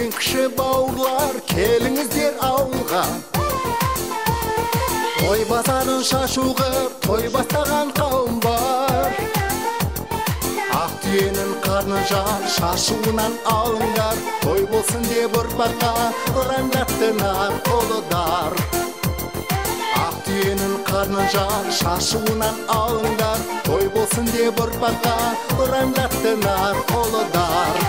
Үлкен кіші бауырлар, келіңіздер ауылға. Той базарын шашу ғып, той бастаған қауым бар. Ақ түйенің қарнын жар, шашуынан алыңдар. Той болсын деп ұрпаққа ұрандатты нар ұлыдар. Ақ түйенің қарнын жар, шашуынан алыңдар. Той болсын деп ұрпаққа ұрандатты нар ұлыдар.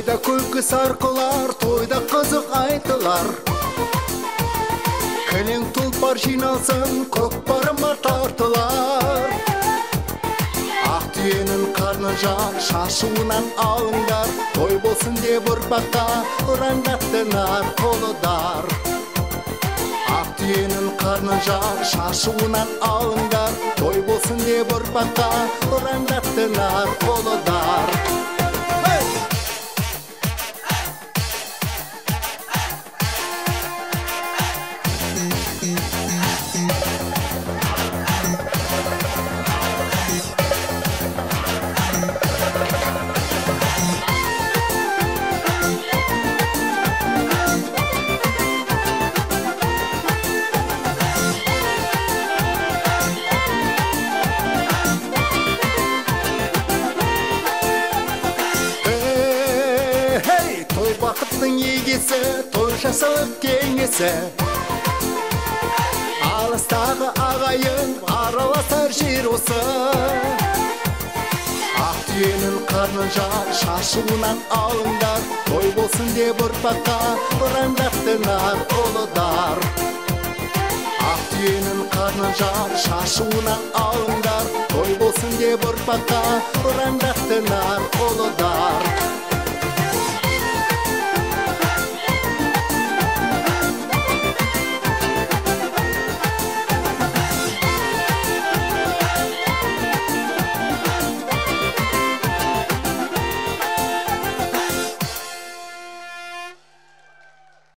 Тойда күлкі сарқылар, тойда қызық айтылар. Кілең тұлпар жиналсын, көкпарыма тартылар. Ақ түйенің қарнын жар, шашуынан алыңдар. Той болсын деп ұрпаққа ұрандатты нар ұлыдар. Ақ түйенің қарнын жар, шашуынан алыңдар. Той болсын деп ұрпаққа ұрандатты нар ұлыдар. Той бақыттың егесі, той жасылық кеңесі. Алыстағы ағайын, араласар жер осы. Ақ түйенің қарнын жар, шашуынан алыңдар. Той болсын деп ұрпаққа ұрандатты нар ұлыдар. Ақ түйенің қарнын жар, шашуынан алыңдар. Той болсын деп ұрпаққа ұрандатты нар ұлыдар.